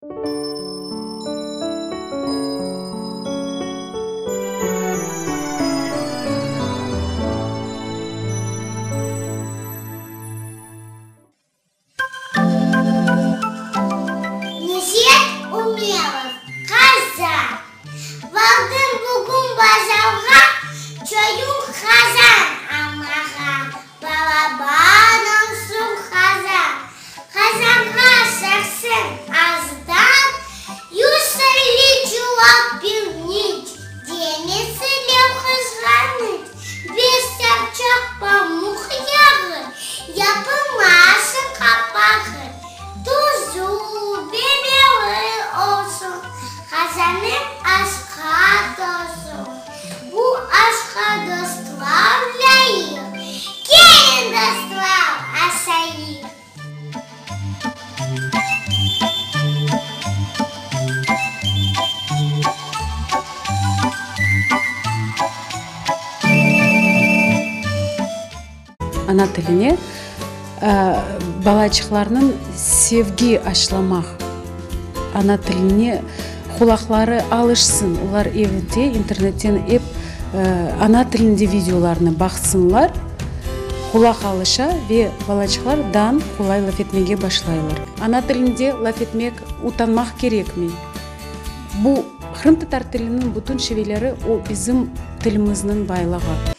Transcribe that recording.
Nüzet Ümerov, Qazan, Bardım bugün bazarğa, Çoyun qazan almağa, Balaban olsun qazan, Qazanğa sarsın azdan, 150 çuval pirniç, Demesiler qızğanıç, Beş tapçaq pamuq yağı, Yapılmasın qapağı, Tuzu, biberi olsun, Qazanım aşqa tolsun. Bu aşqa dostlar lâyıq, Keliñ, dostlar, aşayıq! Ana tiline balaçıqlarnıñ sevgi aşlamaq, ana tiline qulaqları alışsın, olar evde internetten ep ana tilinde videolarnı baqsınlar, qulaq alışa ve balaçıqlar dan qolay laf etmege başlaylar. Ana tilinde laf etmek utanmaq kerekmey. Bu qırımtatar tiliniñ bütün şiveleri o bizim tilimizniñ baylığı.